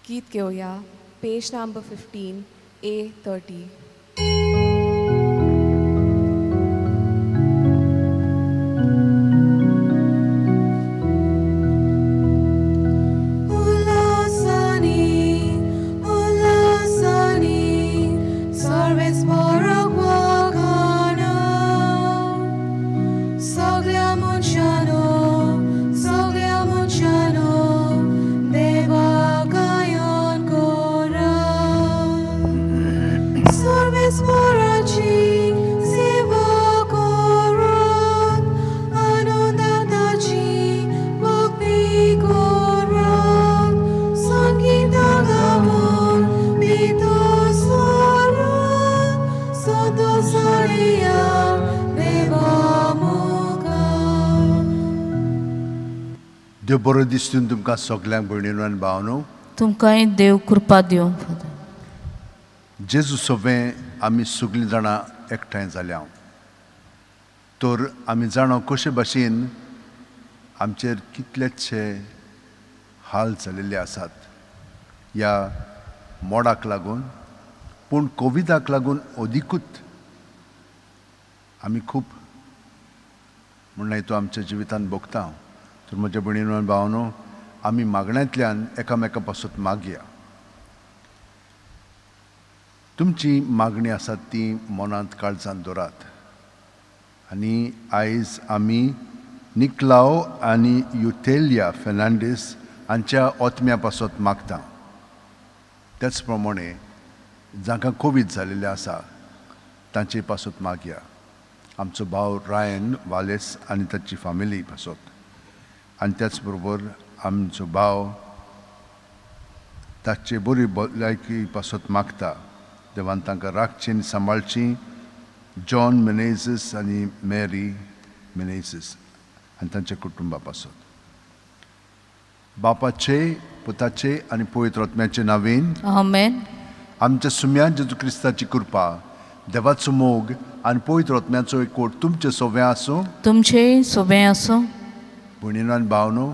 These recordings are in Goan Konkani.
गीत घेवया पेज नंबर 15 A30. उल्हासानी उल्हासानी सर्वेस्पराक वागाना सगळ्या मनशानो सगळ्या मनशानो देवा गायन करा सर्वेस्पराची सेवा करात आनंदान ताची भक्ती करात संगीता गावन भितर सरात संतोषान देवा मुखार. देव बरो दिसून तुमकां सगल्यांक भयणीनो आनी भावनो. तुमकांय देव कृपा दिवं फादर. जेजू सोबें आमी सगलीं जाणां एकठांय जाल्या तर आमी जाणा कशे भाशेन आमचेर कितलेशे हाल जालेले आसात ह्या मोडाक लागून, पूण कोविडाक लागून अदिकूच आमी खूब म्हणल्यार तो आमच्या जिवितान भोगता. तर म्हज्या भयणीनो आनी भावनो, आमी मागण्यांतल्यान एकामेका पासत मागया. तुमची मागणी आसात ती मनांत काळजांत दवरात. आनी आयज आमी निकलाव आनी युथेलिया फेर्नांडीस हांच्या ओतम्या पासत मागता. त्याच प्रमाणे जांकां कोवीड जालेलें आसा तांचे पासत मागया. आमचो भाव रायन वालेस आनी ताची फामिली पासत, आनी त्याच बरोबर आमचो भाव ताचे बरी भलायकी पासत मागता. देवान तांकां राखची आनी सांबाळची. जॉन मेनेझीस आनी मेरी मेनेझीस आनी तांच्या कुटुंबा पासत. बापाचे, पुताचे आनी पवित्र आत्म्याचे नांवेन. आमेन. आमच्या सुम्या जेजू क्रिस्ताची कृपा, देवाचो मोग आनी पवित्र आत्म्याचो एकवट तुमचे सोवे आसूं. तुमचेय सोबें आसूं. भयणीनो आनी भावनो,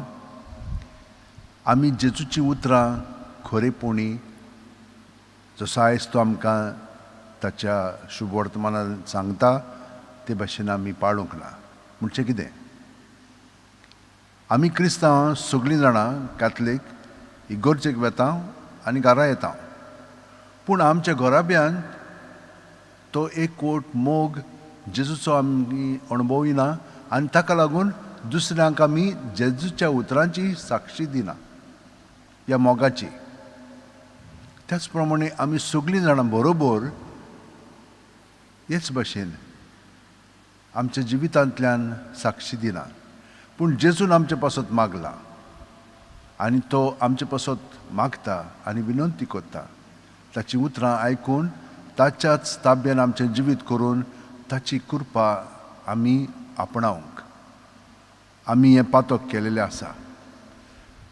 आमी जेजूची उतरां खरेपणी जसो आयज तो आमकां ताच्या शुभ वर्तमानान सांगता ते भाशेन आमी पाळूंक ना. म्हणजे कितें, आमी क्रिस्तांव सगळीं जाणां कातलीक इगोर्जेक वेता आनी घरा येता, पूण आमच्या घराब्यान तो एकवट मोग जेजूचो आमी अणभविना आनी ताका लागून दुसऱ्यांक आमी जेजूच्या उतरांची साक्षी दिना ह्या मोगाची. त्याच प्रमाणे आमी सगळीं जाणां बरोबर हेच भाशेन आमच्या जिवितांतल्यान साक्षी दिना, पूण जेजून आमचे पासत मागला आनी तो आमचे पासत मागता आनी विनंती करता. ताची उतरां आयकून ताच्याच ताब्यान आमचें जिवीत करून ताची कृपा आमी आपणावंक आमी हें पातक केलेलें आसा.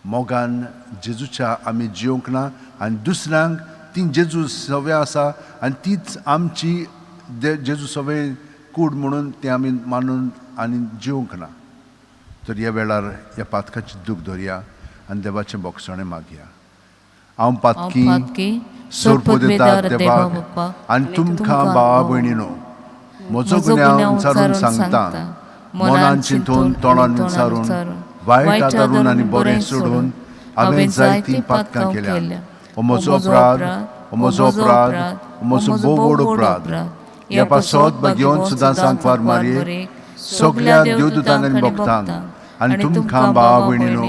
मोगान जेजूच्या आमी जिवंक ना आनी दुसऱ्यांक ती जेजू सवे आसा आनी तीच आमची जेजू सवे कूड म्हणून ती आमी मानून आनी जिवंक ना. तर ह्या वेळार ह्या पातकाची दूख धरया आनी देवाचें बोगसणें मागया. हांव पातकी सोरपोदेतात देवाक आनी तुमकां भावा भयणीनो म्हजो गुन्यांव विचारून सांगता. मनान चिंतून, तोंडान विचारून, वायट आदारून आनी बरें सोडून हांवें जायतीं पातकां केल्या. हो म्हजो अपराध, हो म्हजो अपराध, हो म्हजो भोव व्हड अपराध. ह्या पासत भगेवन सुद्दां सांगपार मारये, सगल्या देवदूतांक आनी भक्तांक आनी तुमकां भावा भयणीनो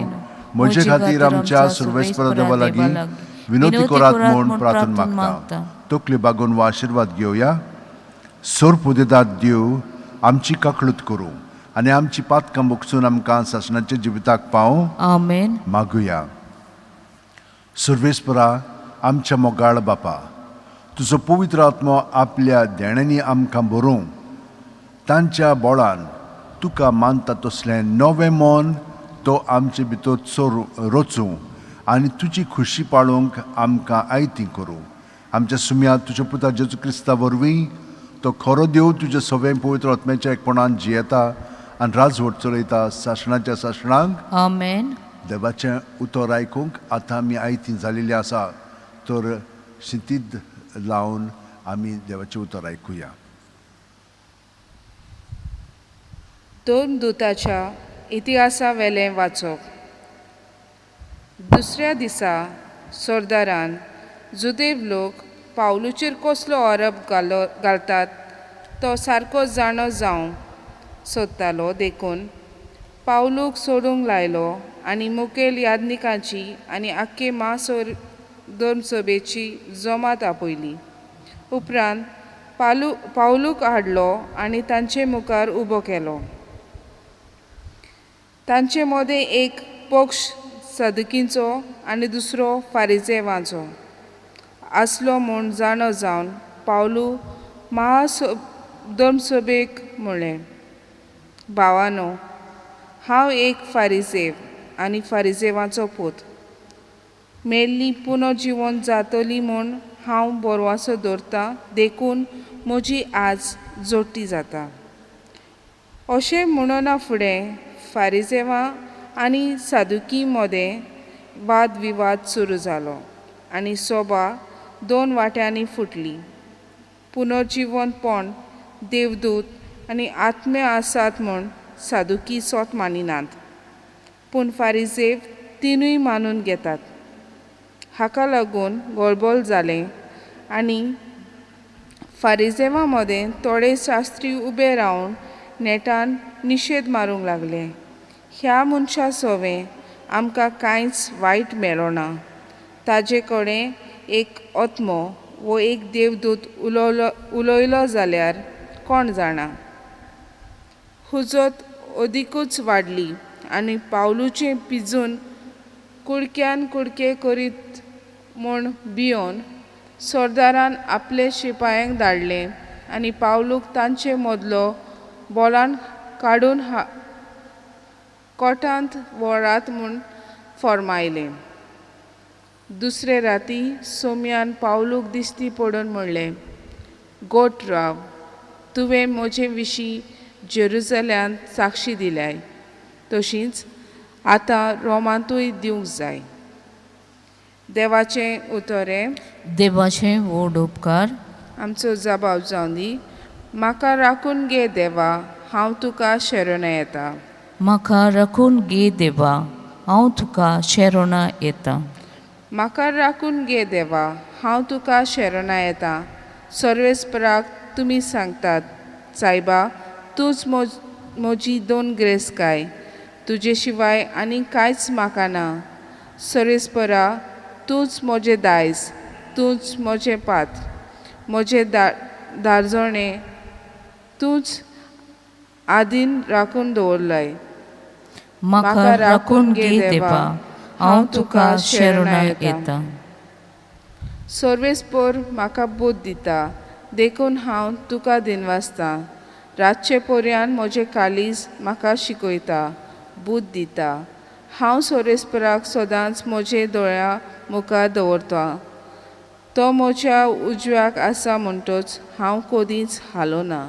म्हजे खातीर आमच्या सर्वेस्पर देवा लागीं विनोती करात म्हूण प्रार्थना मागता. तकली बागोवन वा आशिर्वाद घेवया. सोरपुदेदात देव आमची काकळूत करूं आनी आमची पातकां बोगसून आमकां सासणाच्या जिविताक पावूं. आमेन. मागुया. सर्वेस्परा, आमच्या मोगाळ बापा, तुजो पवित्र आत्मो आपल्या देण्यांनी आमकां बरोवं. तांच्या बोळान तुका मानता तसलें नवें मन तो आमचे भितर चोरू रचूं आनी तुजी खुशी पाळोवंक आमकां आयती करूं. आमच्या सुम्या तुज्या पुता जेजू क्रिस्ता वरवीं, तो खरो देव, तुज्या सवें पवित्र आत्म्याच्या एकपणान जियेता आनी राजवट चलयता सासणाच्या सासणांक. आमेन. देवाचें उतर आयकूंक आतां आमी आयतीं जालेलीं आसा तर शिंतीद लावन आमी देवाचें उतर आयकुया. दोन दुताच्या इतिहासा वेलें वाचप. दुसऱ्या दिसा सरदारान जुदेव लोक पावलूचेर कसलो आरोप घालतात तो सारको जाणो जावंक सोदतालो देखून पावलूक सोडूंक लायलो आनी मुखेल यादनिकांची आनी आख्खे म्हासोर धर्मसभेची जमात आपयली. उपरांत पावलूक हाडलो आनी तांचे मुखार उबो केलो. तांचे मदें एक पक्ष सदकींचो आनी दुसरो फारिजेवांचो आसलो म्हूण जाणो जावन पावलू धर्मसभेक म्हणलें, भावानो, हांव एक फारिजेव आनी फारिजेवांचो पूत. मेल्ली पुनर्जिवन जातली म्हूण हांव बरवासो दवरतां देखून म्हजी आज जोडटी जाता. अशें म्हणना फुडें फारिजेवां आनी सादुकी मदें वाद विवाद सुरू जालो आनी सोबा दोन वाट्यांनी फुटली. पुनर्जिवंतपण देवदूत आनी आत्मे आसात म्हूण सादुकी सोत मानिनात, पूण फारिजेव तिनूय मानून घेतात. हाका लागून गोलबोल जालें आनी फारिजेवां मदें थोडे शास्त्री उबे रावन नेटान निशेद मारूंक लागले. ह्या मनशा सोवें आमकां कांयच वायट मेळना. ताजे कडेन एक आत्मो वो एक देवदूत उलयलो जाल्यार कोण जाणा. हुजत अदिकूच वाडली आनी पावलूचें पिजून कुडक्यान कुडके करीत म्हूण भियोन सरदारान आपले शिपायांक धाडले आनी पावलूक तांचे मदलो बोलान काडून कोटांत व्हरात म्हूण फर्मायलें. दुसरे राती सोम्यान पावलूक दिश्टी पडून म्हणलें, गोट राव, तुवें म्हजे विशीं जेरुजल्यांत साक्षी दिल्याय, तशीच आतां रोमांतूय दिवंक जाय. देवाचें उतर हें. देवाचें व्हड उपकार. आमचो जबाब जावं दी. म्हाका राखून घे देवा, हांव तुका शरण येता. म्हाका राखून घे देवा, हांव तुका शरणा येता. म्हाका राखून घे देवा, हांव तुका शरणा येता. सर्वेस्पराक तुमी सांगतात, सायबा, तूंच म्हजी दोन ग्रेसकाय, तुजे शिवाय आनी कांयच म्हाका ना. सर्वेस्परा, तूंच म्हजें दायज, तूंच म्हजें पात्र, म्हजें दारजणें तूंच आदीन राखून दवरलाय. म्हाका राखून घे देवा, हांव तुका शरणा येता. सर्वेस्पर म्हाका बोध दिता देखून हांव तुका दिनवासतां. रातचे पर्यान म्हजें काळीज म्हाका शिकयता, बूद दिता. हांव सर्वेस्पराक सदांच म्हजे दोळ्या मुखार दवरतां. तो म्हज्या उजव्याक आसा म्हणटच हांव कदींच हालोना.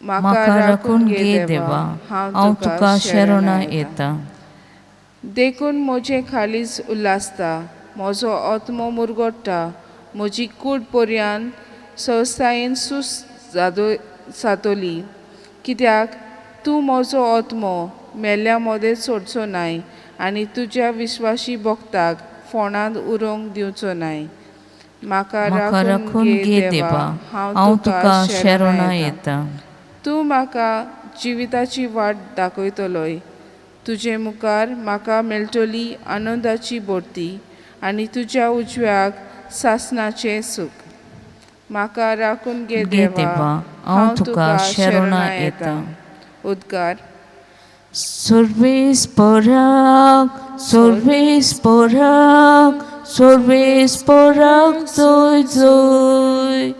म्हाका राखून घे देवा, हांव तुका शरणा येता. देखून म्हजें काळीज उल्हासता, म्हजो आत्मो मुरगट्टा, म्हजी कूड पर्यान संस्थायेन सूस जातली. कित्याक तूं म्हजो आत्मो मेल्ल्या मदें सोडचो नाय आनी तुज्या विश्वासी भक्ताक फोंडांत उरोवंक दिवचो नाय. म्हाका राखून घे देवा, हांव तुका शरणा येता. तूं म्हाका जिविताची वाट दाखयतलोय. तुजे मुखार म्हाका मेळटली आनंदाची भरती आनी तुज्या उजव्याक सासणाचें सूख. म्हाका राखून घे देवा, हांव तुका शरणा येता. उद्गार. सर्वेस्पराक, सर्वेस्पराक, सर्वेस्पराक जय जय.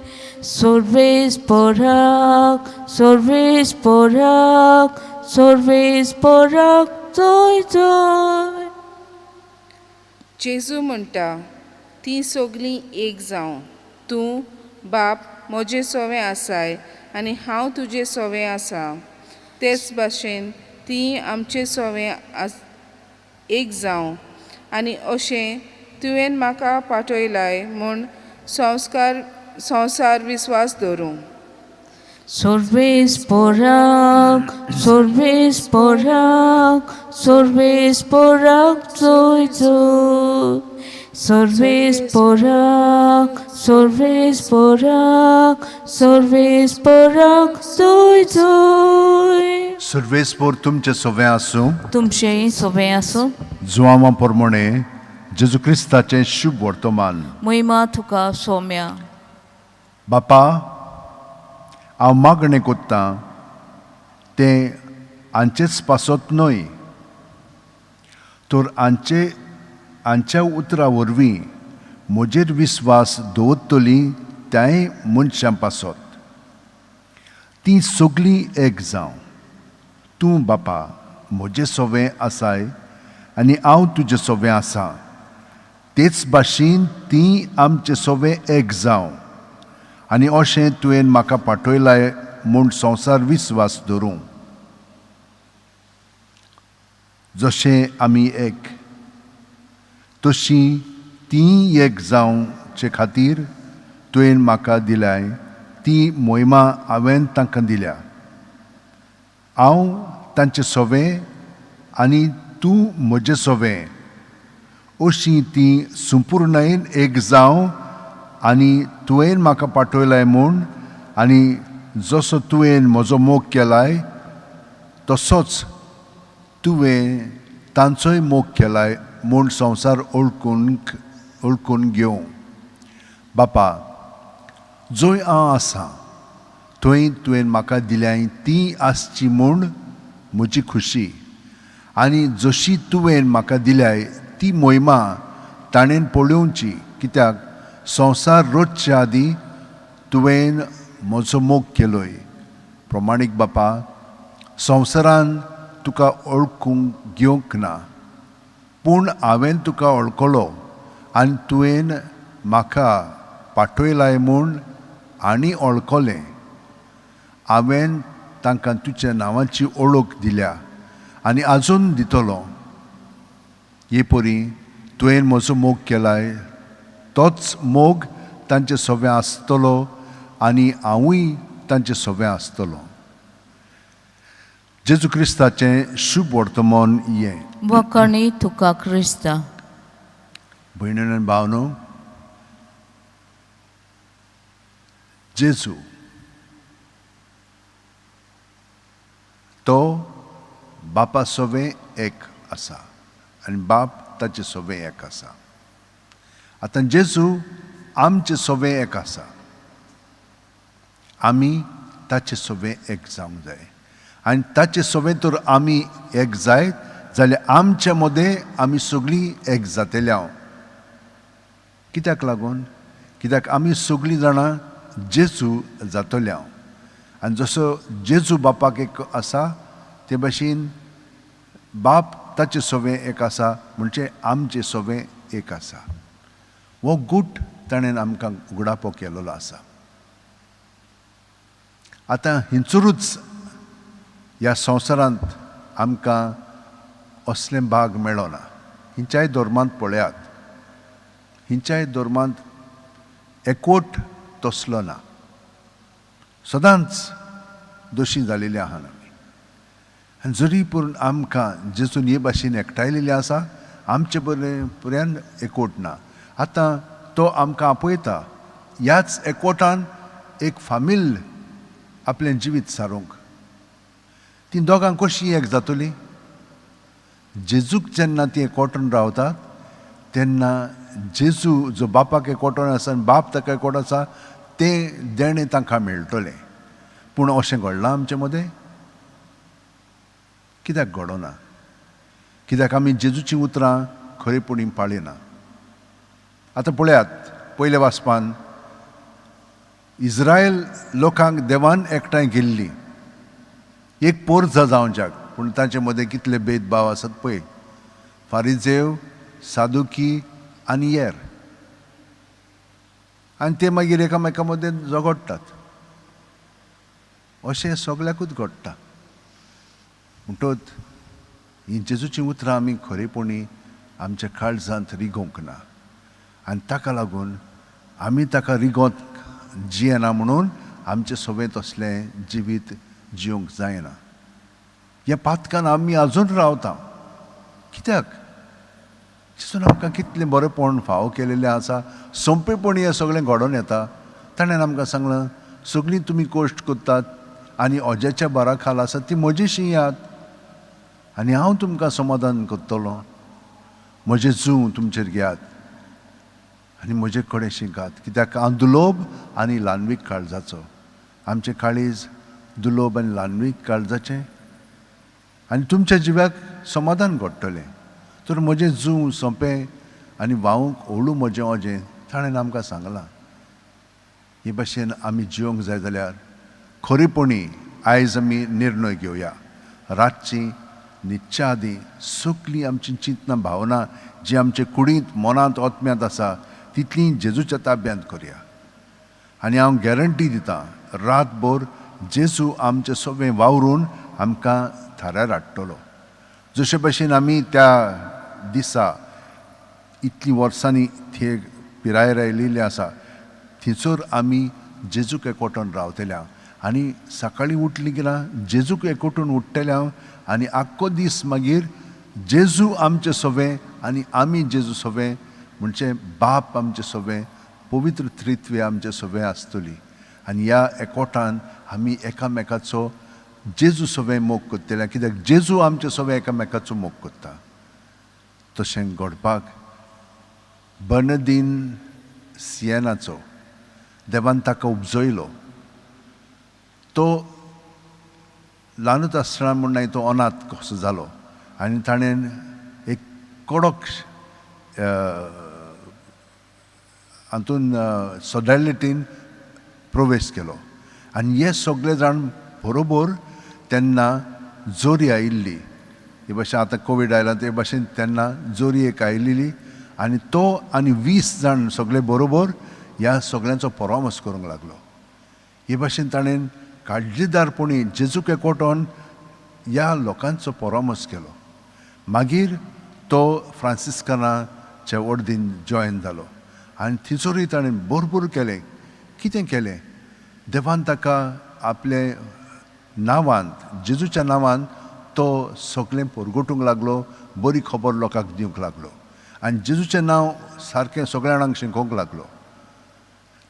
सर्वेस्पराक, सर्वेस्पराक, सर्वेस्पराक जय जय. जेजू म्हणटा, तीं सगलीं एक जावं. तूं बाप म्हजे सोवें आसाय आनी हांव तुजे सोवें आसा, तेच भाशेन तीं आमचे सोवें एक जावं आनी अशें तुवें म्हाका पाठयलाय म्हूण संस्कार संवसार विस्वास दवरूं. सर्वेस पोराक, सर्वेस पोराक, सर्वेस पोराक जोय जोय. सर्वेस पोराक, सर्वेस पोराक, सर्वेस पोराक जोय जोय. सर्वेस्पोर तुमचें सवें आसूं. तुमचेंय सोबें आसूं. जुआंवा प्रमाणे जेजू क्रिस्ताचें शुभ वर्तमान. महिमा तुका सोम्या. बापा, हांव मागणें कोत्तां तें हांचेच पासत न्हय, तर हांचे हांच्या उतरा वरवीं म्हजेर विस्वास दवरतलीं त्याय मनशां पासत. तीं सगळीं एक जावं. तूं बापा म्हजें सवें आसाय आनी हांव तुजें सवें आसा, तेच भाशेन तीं आमचें सवें एक जावं आनी अशें तुवें म्हाका पाठयलाय म्हूण संवसार विस्वास धरूं. जशें आमी एक तशी तीं एक जावचे खातीर तुवें म्हाका दिल्याय ती मोहिमा हांवें तांकां दिल्या. हांव तांचे सवें आनी तूं म्हजें सवें, अशी ती संपुर्णायेन एक जावं आनी तुवें म्हाका पाठयलाय म्हूण आनी जसो तुवें म्हजो मोग केलाय तसोच तुवें तांचोय मोग केलाय म्हूण संवसार ओळखून ओळखून घेवं. बापा, जंय हांव आसा थंय तुवें म्हाका दिल्याय ती आसची म्हूण म्हजी खुशी, आनी जशी तुवें म्हाका दिल्याय ती मोहिमा ताणें पळोवची, कित्याक संवसार रोजच्या आदीं तुवें म्हजो मोग केलोय. प्रमाणीक बापा, संवसारान तुका ओळखूंक घेवंक ना, पूण हांवें तुका ओळखलो आनी तुवें म्हाका पाठयलाय म्हूण आनी ओळखलें. हांवें तांकां तुज्या नांवाची ओळख दिल्या आनी आजून दितलो. हे परी तुवें म्हजो मोग केलाय तोच मोग तांचे सवें आसतलो आनी हांवूय तांचे सवें आसतलो. जेजू क्रिस्ताचें शुभ वर्तमान हें. वखणी तुका क्रिस्ता. भयणीन आनी भावनो, जेजू तो बापा सवें एक आसा आनी बाप ताचे सवें एक आसा. आतां जेजू आमचे सवें एक आसा, आमी ताचे सवें एक जावंक जाय आनी ताचे सवें तर आमी एक जायत जाल्यार आमच्या मदें आमी सगळीं एक जातले. हांव कित्याक लागून? कित्याक आमी सगळीं जाणां जेजू जातले. हांव आनी जसो जेजू बापाक एक आसा ते भाशेन बाप ताचे सवें एक आसा, म्हणजे आमचे सवें एक आसा. हो गूट ताणें आमकां उगडापो केलेलो आसा. आतां हिंचुरूच ह्या संवसारांत आमकां असलें भाग मेळना. हिंच्याय धर्मांत पळयात, हिंच्याय धर्मांत एकवट तसलो ना, सदांच दोशी जालेले आहा आमी. आनी जरी पूण आमकां जेजून हे भाशेन एकठांयलेले आसा, आमचे बरें पर्यंत एकवट ना. आतां तो आमकां आपयता ह्याच एकवटान एक फामील आपलें जिवीत सारूंक. तीं दोगां कशीं एक जातलीं? जेजूक जेन्ना ती एकवटून रावतात तेन्ना जेजू जो बापाक एकवटून आसा आनी बाप ताका एकवट आसा तें देणें तांकां मेळटलें. पूण अशें घडलां आमचे मदें? कित्याक घडना? कित्याक आमी जेजूचीं उतरां खरेपणी पाळिना. आतां पळयात, पयल्या वाचपान इस्रायल लोकांक देवान एकठांय केल्ली एक पोरजा जावच्याक, पूण तांचे मदें कितले भेदभाव आसात पळय, फारिजेव, सादुकी आनी येर, आनी ते मागीर एकामेका मदें झगडटात. अशें सगल्याकूच घडटा. म्हणटच हीं जेजूचीं उतरां आमी खरेपणी आमच्या काळजांत रिगोवंक ना आनी ताका लागून आमी ताका रिगोत जियेना म्हणून आमचें सगळें तसलें जिवीत जिवंक जायना. ह्या पातकान आमी आजून रावता. कित्याक? जेजून आमकां कितलें बरेंपण फावो केलेलें आसा, सोंपेपणी हें सगळें घडोवन येता. ताणें आमकां सांगलां, सगळीं तुमी कश्ट करतात आनी अज्याच्या बारा खाला आसा ती म्हजेशी येयात आनी हांव तुमकां समाधान करतलो. म्हजें जूं तुमचेर घेयात आनी म्हजे कडेन शिकात, कित्याक हांव दुलोब आनी ल्हानवीक काळजाचो. आमचें काळीज दुलोब आनी ल्हानवीक काळजाचें आनी तुमच्या जिव्याक समाधान घडटलें. तर म्हजें जूं सोंपें आनी व्हांवूंक हळू म्हजें अजें, ताणें आमकां सांगलां. हे भाशेन आमी जिवंक जाय जाल्यार खरेपणी आयज आमी निर्णय घेवया. रातची न्हिदच्या आदीं सगळीं आमची चिंतनां भावना जी आमचे कुडींत मनांत आत्म्यांत आसा तितली जेजूच्या ताब्यांत करया. आनी हांव गॅरंटी दितां, रातभर जेजू आमचें सगळें वावरून आमकां थाऱ्यार हाडटलो. जशे भशेन आमी त्या दिसा इतलीं वर्सांनी थे पिरायेर आयिल्ले आसा थंयसर आमी जेजूक एकवटून रावतले आनी सकाळीं उठली की ना जेजूक एकवटून उठ्ठले हांव आनी आख्खो दीस मागीर जेजू आमचें सवें आनी आमी जेजू सवें, म्हणजे बाप आमचें सवें, पवित्र त्रित्वे आमचें सवें आसतली. आनी ह्या एकवटान आमी एकामेकाचो जेजू सवें मोग करतले, कित्याक जेजू आमचें सवें एकामेकाचो मोग करता. तशें घडपाक बर्नदीन सियेनाचो देवान ताका उपजयलो. तो ल्हानूच आसतना म्हूण मागीर तो अनाथ कसो जालो आनी ताणें एक कडक हातून सोदायलिटीन प्रवेश केलो आनी हे सगळे जाण बरोबर तेन्ना जोरी आयिल्ली. हे भाशेन आतां कोवीड आयला ते भाशेन तेन्ना जोरी एक आयिल्ली आनी तो आनी 20 जाण सगळे बरोबर ह्या सगळ्यांचो परामर्श करूंक लागलो. हे भाशेन ताणें काळजीदारपणी जेजूक एकवटोन ह्या लोकांचो परामर्श केलो. मागीर तो फ्रांसिस्कनाच्या ऑर्दीन जॉयन जालो आनी थंयसरूय ताणें भरपूर केलें. कितें केलें? देवान ताका आपले नांवान, जेजूच्या नांवान तो सगळें परगटूंक लागलो, बरी खबर लोकांक दिवंक लागलो आनी जेजूचें नांव सारकें सगळ्या जाणांक शिकोवंक लागलो,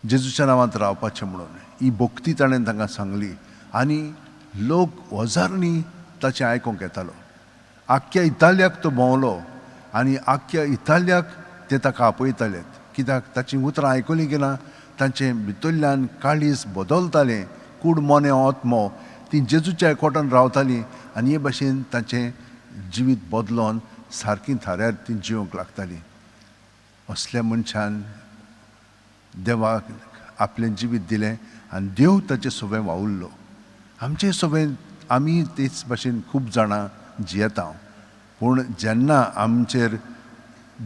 जेजूच्या नांवांत रावपाचें म्हणून. ही भक्ती ताणें तांकां सांगली आनी लोक हजारांनी ताचें आयकूंक येतालो. आख्ख्या इतालियाक तो भोंवलो आनी आख्ख्या इतालियाक ते ताका आपयताले, कित्याक ताचीं उतरां आयकलीं की ना तांचें भितरल्यान काळीज बदलतालें, कूड मोने आत्मो ती जेजूच्या एकवटान रावतालीं आनी हे भाशेन तांचें जिवीत बदलोन सारकीं थाऱ्यार ती जिवंक लागतालीं. असल्या मनशान देवाक आपलें जिवीत दिलें आनी देव ताचें सवें वावुरलो. आमचें सवें आमी तेच भाशेन खूब जाणां जियेता, पूण जेन्ना आमचेर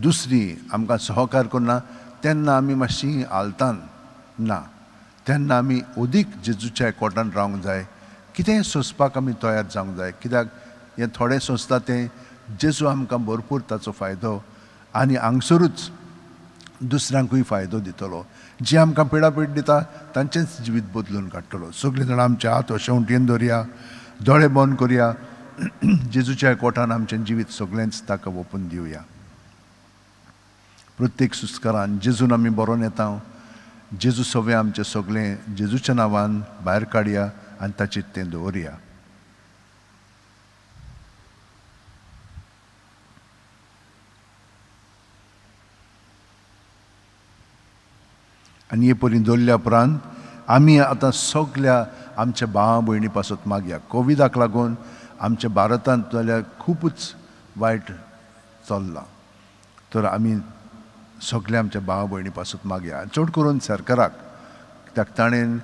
दुसरी आमकां सहकार करना तेन्ना आमी मातशी हालतान ना, तेन्ना आमी अदीक जेजूच्या एकवटान रावंक जाय. कितेंय सोंसपाक आमी तयार जावंक जाय, कित्याक हें थोडें सोंसता तें जेजू आमकां भरपूर ताचो फायदो आनी हांगसरूच दुसऱ्यांकूय फायदो दितलो. जी आमकां पिडापीड दिता तांचेंच जिवीत बदलून काडटलो. सगळीं जाणां आमचे हात अशें उंटयेन दवरया, दोळे बंद करया, जेजूच्या एकवटान आमचें जिवीत सगळेंच ताका ओपून दिवया. प्रत्येक सुस्कारान जेजून आमी बरोवन येता, जेजू सगळें आमचें सगळें जेजूच्या नांवान भायर काडया आनी ताचेर तें दवरया. आनी हे परी दवरल्या उपरांत आमी आतां सगल्या आमच्या भावा भयणी पासत मागया. कोविडाक लागून आमच्या भारतांत जाल्यार खुबूच वायट चल्लां, तर आमी सगल्या आमच्या भावा भयणी पासत मागया, चड करून सरकाराक, कित्याक ताणें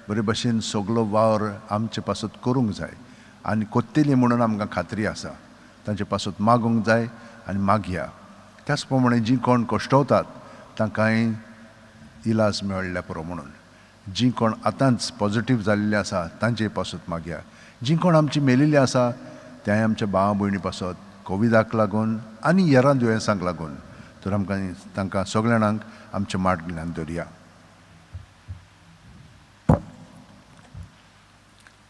बरे भाशेन सगलो वावर आमचे पासत करूंक जाय आनी कोत्तेली म्हणून आमकां खात्री आसा. तांचे पासत मागूंक जाय आनी मागया. त्याच प्रमाणे जीं कोण कश्टवतात तांकांय इलाज मेळ्ळ्या पुरो म्हणून, जीं कोण आतांच पॉजिटीव जाल्लीं आसा तांचे पासत मागया, जीं कोण आमची मेलिल्लीं आसा तेंय आमच्या भावा भयणी पासत कोविडाक लागून आनी हेरां दुयेंसांक लागून. तर आमकां तांकां सगळ्या जाणांक आमच्या मार्गल्यान दवरया.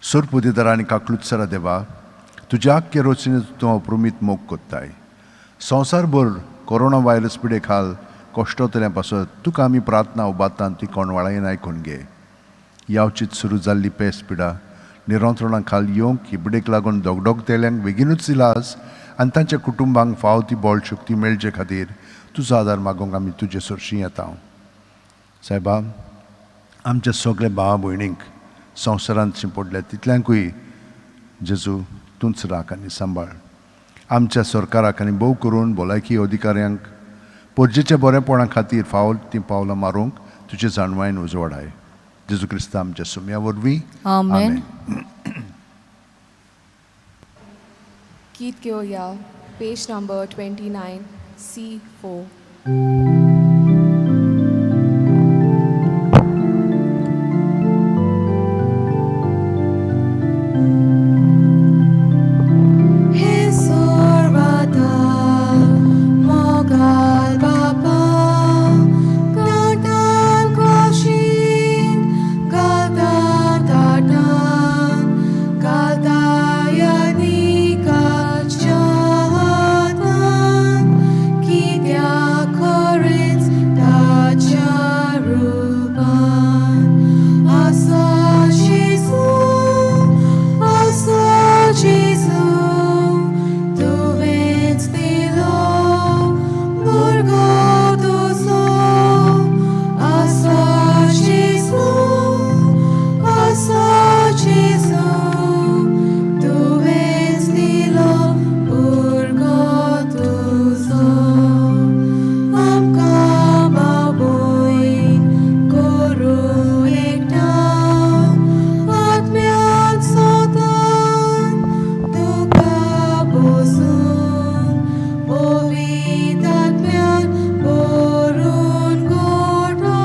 सोरपुदेदार आनी काकलुत्सरा देवा, तुज्या आख्खे रोचने तूं अप्रमीत मोग कोत्ताय. संवसारभर कोरोना व्हायरस पिडे खाल कश्टोतल्या पासत तुका आमी प्रार्थना उबारता, ती कोणवाळायन आयकून घे. यावचीत सुरू जाल्ली पेस पिडा निरंत्रणा खाल येवंक ही पिडेक लागून दगदगतेल्यांक बेगीनूच इलाज आनी तांच्या कुटुंबांक फाव ती बळ शक्ती मेळचे खातीर तुजो आदार मागूंक आमी तुजे सरशीं येता. सायबा, आमच्या सगल्या भावा भयणींक संवसारांत शिंपडल्या तितल्यांकूय जेजू तूंच राख आनी सांबाळ. आमच्या सरकाराक आनी भोव करून भलायकी अधिकाऱ्यांक परजेच्या बरेपणा खातीर फावल तीं पावलां मारूंक तुजे जाणवायन उजवाडाय. जेजू क्रिस्ता आमच्या सुम्या वरवीं, आमेन. गीत घेवया पेज नंबर 29 C4. हे सोरवाता मोगाल बापा, गातान क्रोशीन गाता ताटान गातायनिका हातान, कित्याक खरेंच ताच्या रुपान. आसा जेजू, आसा जेजू, तुवेंच दिलो भुरगो तुजो. आसा जेजू, आसा जेजू, तुवेंच दिलो भुरगो तुजो. आमकां बाबोयन करूं एकठांव, आत्म्यान सोतान तुका बसून, पवित्र आत्म्यान भरून गोठो,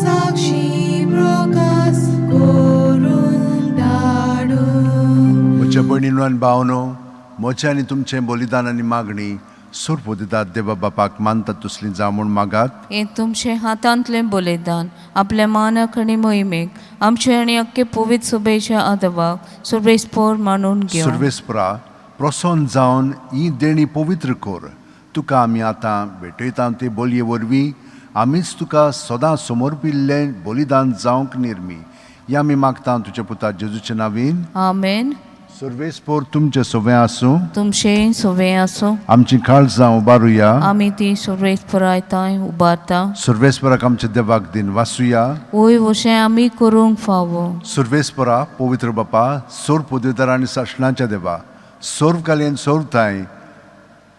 साक्षी प्रकाश करून धाडून. म्हज्या भयणीनो आनी भावनो, म्हजें आनी तुमचें बलिदान आनी मागणी सोरपोदितात देवा बापाक मानतात तसली जावं म्हूण मागात. हें तुमचे हातांतलें बलिदान आपल्या मानाक आनी मोहिमेक आमचे आनी अख्खे पवित्र सभेच्या आदवाक सुर्वेस्पोर मानून घेवं. सुर्वेस्परा, प्रसन्न जावन ही देणी पवित्र कर. तुका आमी आतां भेटयता ते बोलये वरवीं आमीच तुका सदां समर्पिल्लें बलिदान जावंक निर्मी. हें आमी मागता तुज्या पुता जेजूच्या नावीन. आमेन. सुर्वेस्पोर तुमचें सवें आसूं. तुमचें सवें आसूं. आमची काळजां उबारुया. आमी ती सुर्वेस्परायताय उबारता. सुर्वेस्पराक आमच्या देवाक दिन वासुया. वय वशें आमी करूंक फावो. सुर्वेस्परा, पवित्र बापा, सोर पदवीदार आनी सासणाच्या देवा, सोर्वकालीन सोर्वताय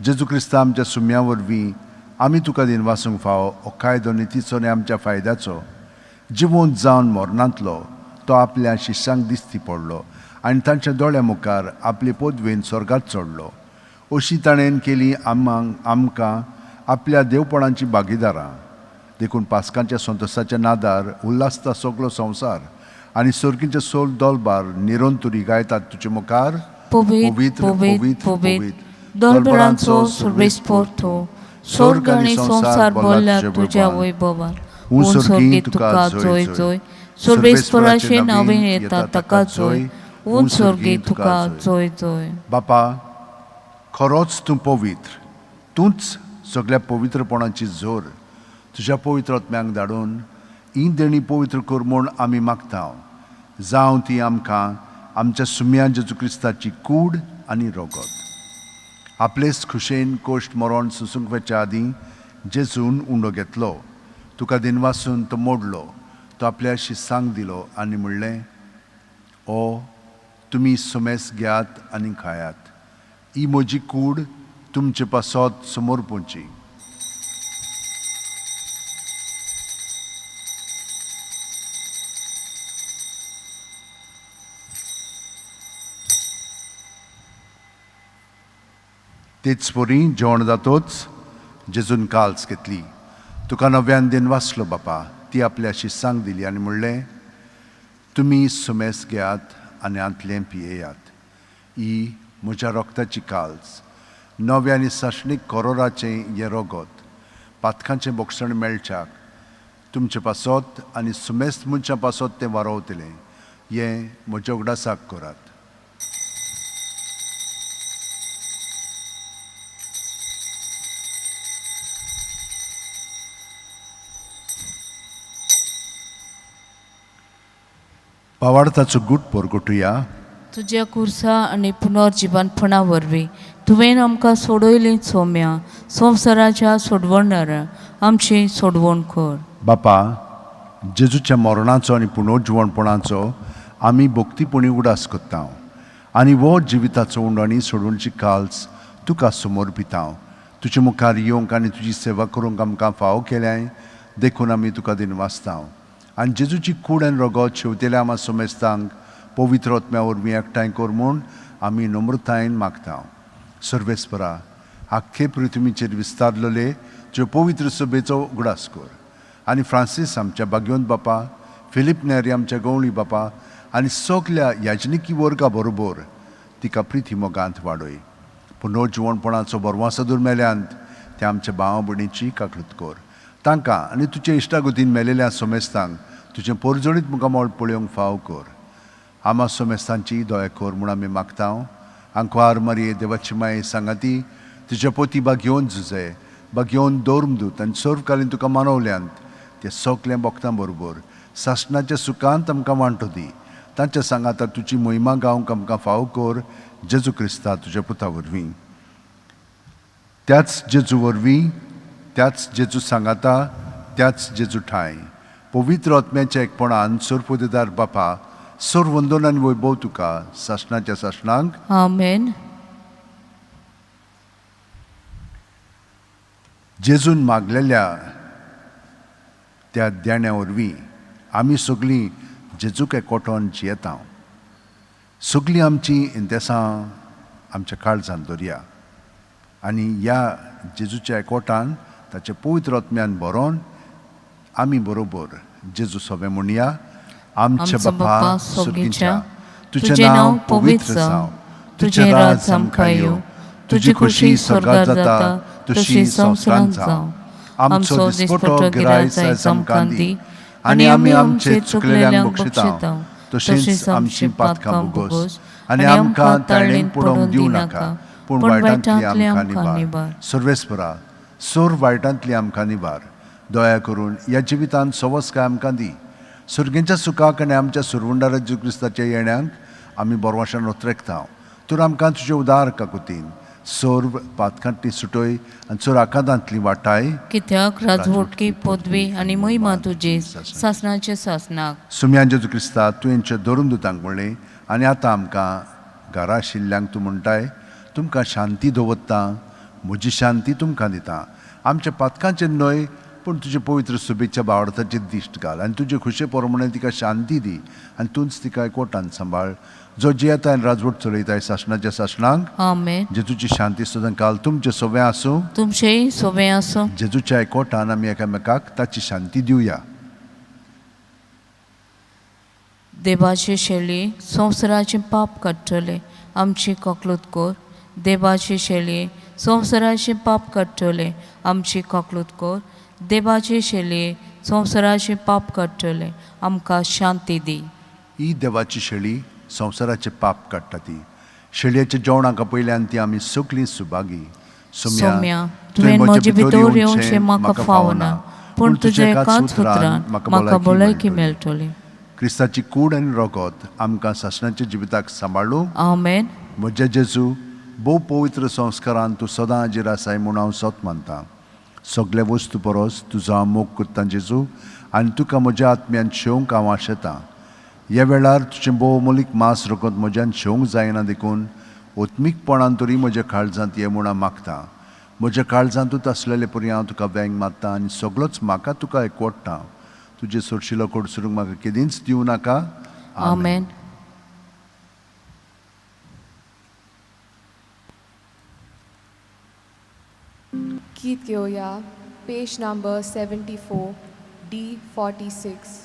जेजू क्रिस्ता आमच्या सुम्या वरवीं आमी तुका दिन वासूंक फावो. हो कायदो नितीचो आनी आमच्या फायद्याचो. जिवंत जावन मरणांतलो तो आपल्या शिश्यांक दिसती पडलो आनी तांच्या दोळ्या मुखार आपले पदवेन स्वर्गात चडलो. अशी ताणें केली आमकां आपल्या देवपणाची भागीदारां. देखून पास्कांच्या संतोसाच्या नादार उल्हासता सगलो संवसार आनी सर्गीचे सोल दोलबार निरंतुरी गायतात तुजे मुखार. पवित्र, पवित्र, पवित्र, दोलबरांचो सुर्वेस्पोर तो स्वर्ग आनी संवसार भरल्या तुज्या वैभवान. उन स्वर्गी तुका जोय जोय. सुर्वेस्पराचे नवीन येता ताका जोय. उन स्वर्गी तुका जोय जोय. बापा, खरोच तूं पवित्र, तूंच सगळ्या पवित्रपणाची जोर. तुज्या पवित्र आत्म्यांक धाडून ही देणी पवित्र कर म्हूण आमी मागता. जावं ती आमकां आमच्या सुम्या जेजू क्रिस्ताची कूड आनी रगत. आपलेच खुशेन कोश्ट मरण सोसूंक वचच्या आदीं जेजून उंडो घेतलो, तुका दिनवासून तो मोडलो, तो आपल्या शिसांक दिलो आनी म्हणलें, ओ तुमी सुमेस घेयात आनी खायात. ही म्हजी कूड तुमचे पासत समर्पूंची. तेच परी जेवण जातोच जेजून काल्स घेतली, तुका नव्यान दिन वाचलो बापा, ती आपल्या शिसांक दिली आनी म्हणलें, तुमी सुमेस घेयात आनी आंतलें पियेयात. ही म्हज्या रोगताची काल्स, नव्या आनी सासणीक करोराचें हें रोगत पातकांचें बक्षण मेळच्याक तुमचे पासत आनी सुमेस्त मनशां पासत तें वारोवतलें. हें म्हज्या उगडासाक करात. पावार्थाचो गूट परगटुया. तुज्या कुर्सा आनी पुनर्जिवनपणा वरवीं तुवें आमकां सोडयली सोम्या, संवसाराच्या सोडवणारा आमची सोडवण कर. बापा, जेजूच्या मरणाचो आनी पुनर्जिवणपणाचो आमी भक्तीपणी उगडास करता आनी हो जिविताचो उंडो आनी सोडवणची काल्स तुका समर्पिता. तुजे मुखार येवंक आनी तुजी सेवा करूंक आमकां फावो केल्याय देखून आमी तुका दिनवासता. आनी जेजूची कूड आनी रगत शेवतेल्या आमा समेस्तांक पवित्र आत्म्या वरवीं एकठांय कर म्हूण आमी नम्रतायेन मागता. सर्वेस्परा, आख्खे पृथ्वीचेर विस्तारलेले तुजे पवित्र सभेचो उगडास कर आनी फ्रांसीस आमच्या भाग्यवंत बापा, फिलीप नेरी आमच्या गवळी बापा आनी सगल्या याजनिकी वर्गा बरोबर तिका प्रिती मोगांत वाडय. पुनर्जिवणपणाचो बरवासादूर मेल्यांत त्या आमच्या भावा भयणीची काकळूत कर. तांकां आनी तुजे इश्टागतीन मेलेल्या सोमेस्तांक तुजें पोरजोळीत मुखामळ पळोवंक फाव कर. आमा सोमेस्तांची दया कर म्हूण आमी मागता. आंकवार मारये देवाची माये सांगाती तुज्या पोती बागयोवन जुजे बागयोवन दौर्मदूत आनी सर्वकालीन तुका मानवल्यांत ते सगळें भक्तां बरोबर सासणाच्या सुखांत आमकां वांटो दी. तांच्या सांगाता तुजी मोहिमा गावंक आमकां फाव कर जेजू क्रिस्ता तुज्या पुता वरवीं. त्याच जेजू वरवीं, त्याच जेजू सांगाता, त्याच जेजू ठांय पवित्र आत्म्याच्या एकपणान सरपोदेदार बापा, सोर वंदन आनी वैभव तुका सासणाच्या सासणांक. आमेन. जेजून मागलेल्या त्या देण्या वरवीं आमी सगळीं जेजूक एकवटोन जियेता. सगळीं आमची इंतेसां आमच्या काळजान दवरया आनी ह्या जेजूच्या एकवटान ताच्या पवित्र आत्म्यान बरोवन आमी बरोबर जेजू सोबें म्हणया. आमच्या बापा स्वर्गीच्या, तुजें नांव पवित्र जावं, तुजें राज आमकां येवं, तुजी खुशी स्वर्गात जाता तशी संवसारांत जावं. आमचो दिसपटो गिरायक आयज आमकां दी आनी आमी आमचे चुकलेल्यांक बक्षिता तशेंच आमची पातकां भोगोस आनी आमकां ताळणेन पडोवंक दिवं नाका, पूण वायटांतली आमकां निवार. सर्वेस्परा, सोर वायटांतली आमकां निवार. दया करून ह्या जिवितांत सवस्काय आमकां दी. सुर्गेच्या सुखाक आनी आमच्या सुरवंडारा जेजू क्रिस्ताच्या येण्यांक आमी बरवाशान ओत्रेकता. तर आमकां तुजे उदार काकुतीन सर्व पातकांतली सुटय आनी चोर आकांतांतली वाटाय. कित्याक राजवटकी पदवी आनी महिमा तुजी सासणाचे सासणाक. सुम्यान जेजू क्रिस्ता, तुवें धरून दुतांक म्हणलें आनी आतां आमकां घरा आशिल्ल्यांक तूं म्हणटाय, तुमकां शांती दवरता, म्हजी शांती तुमकां दिता. आमच्या पातकांचेर न्हय पूण तुजे पवित्र सुबेच्या बावडताचेर दिश्ट घाल आनी तुजे खुशे प्रमाणे तिका शांती दी आनी तूंच तिका एकवटान सांबाळ, जो जियेता आनी राजवट चलयताय सासणाच्या सासणांक. आमेन. जेजूची शांती सदां काल तुमचें सोबें आसूं, तुमचेय सोबें आसूं. जेजूच्या एकवटान आमी एकामेकाक ताची शांती दिवया. देवाची शेली संवसाराचें पाप काडटले आमची ककलूत कर. देवाची शेली संवसाराचें पाप काडटले आमची ककलूत कर. देवाची शेली संवसाराचें पाप काडटले आमकां शांती दी. ही देवाची शेळी संवसाराचें पाप काडटा. ती शेळयेच्या जेवणाक पयल्यान ती आमी सगळीं सुभागी. सोम्या, तुवें म्हजे भितर येवचें म्हाका फावना, पूण तुज्या एकाच उतरान म्हाका भलायकी मेळटली. क्रिस्ताची कूड आनी रगत आमकां सासणाच्या जिविताक सांबाळू. आमेन. म्हज्या जेजू, भोव पवित्र संस्कारान तूं सदां हाजीर आसाय म्हूण हांव सत मानता. सगळे वस्तू परस तुजो हांव मोग करता जेजू आनी तुका म्हज्या आत्म्यान शेवंक हांव आशेतां. ह्या वेळार तुजें भोव मोलीक मांस रगत म्हज्यान शेवंक जायना देखून ओत्मीकपणान तरी म्हज्या काळजांत ये म्हूण हांव मागता. म्हज्या काळजांतूच आसलेले परी हांव तुका वेंग मारता आनी सगळोच म्हाका तुका एकवटता. तुजें सोरशिलो कडसरूंक म्हाका केदींच दिवं नाका. आमेन. गीत घेवया पेज नंबर 74 D46.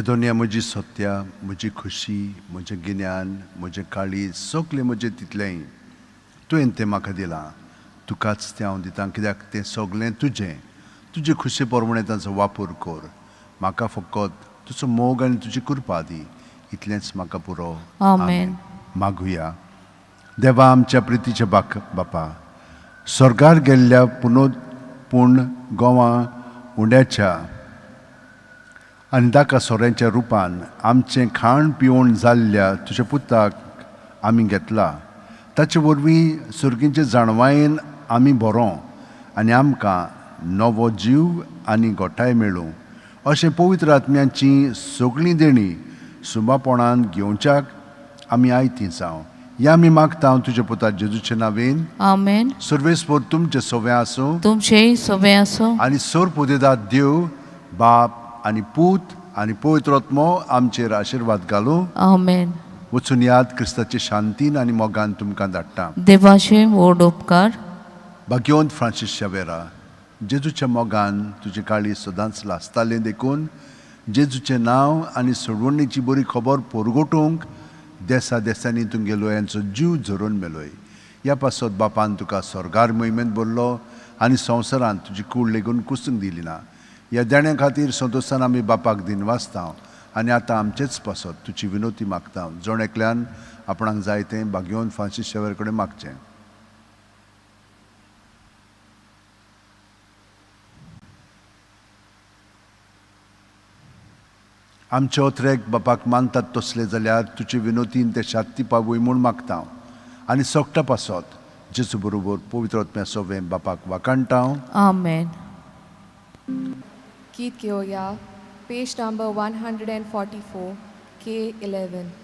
जेदोनिया म्हजी सत्या, म्हजी खुशी, म्हजें गिन्यान, म्हजें काळीज, सगलें म्हजें तितलेंय तुवें तें म्हाका दिलां. तुकाच तें हांव दितां, कित्याक तें सगलें तुजें. तुजे खुशे प्रमाणें तांचो वापर कर. म्हाका फकत तुजो मोग आनी तुजी कृपा दी, इतलेंच म्हाका पुरो. आमेन. मागुया. देवा आमच्या प्रितीच्या बाक बापा, स्वर्गार गेल्ल्या पुनो पूण गोवा उंड्याच्या आनी दाका सोऱ्यांच्या रुपान आमचें खाण पिवण जाल्ल्या तुज्या पुताक आमी घेतला. ताचे वरवीं सुर्गींचे जाणवायेन आमी बरो आनी आमकां नवो जीव आनी गोठाय मेळूं अशें पवित्र आत्म्याची सगळीं देणी सुंबापणान घेवच्याक आमी आयतीं जावं. या आमी मागता तुज्या पुता जेजूचे नावेन. आमेन. सर्वेस्पोर तुमचें सोवें आसूं. तुमचेय सोबें आसूं. आनी सोर पुदेदाद देव बाप आनी पूत आनी पवित्र आत्मो आमचेर आशिर्वाद घालूं. आमेन. वचून याद क्रिस्ताचे शांतीन आनी मोगान तुमकां धाडटा. देवाचे व्हड उपकार. भाग्यवंत फ्रांसीस शावेरा, जेजूच्या मोगान तुजें काळीज सदांच लासतालें देखून जेजूचें नांव आनी सोडवणीची बरी खबर परगटूंक देसा देसांनी तुमगेलो यांचो जीव झरोवन मेलोय. ह्या पासत बापान तुका स्वर्गार मोहिमेंत भरलो आनी संवसारांत तुजी कूड लेगून कुसूंक दिली ना. ह्या देण्या खातीर संतोशान आमी बापाक दिनवासता आनी आतां आमचेच पासत तुजी विनोती मागता. जण एकल्यान आपणाक जाय तें भाग्यवंत फ्रांसीस शेवर कडेन मागचें. आमचे ओत्रेक बापाक मानतात तसले जाल्यार तुजे विनोतीन ते शात्ती पावय म्हूण मागता आनी सोगटा पासत जेजू बरोबर पवित्र आत्म्या सोवें बापाक वाखाणटा. आमेन. गीत घेवया, पेज नंबर 144, K11.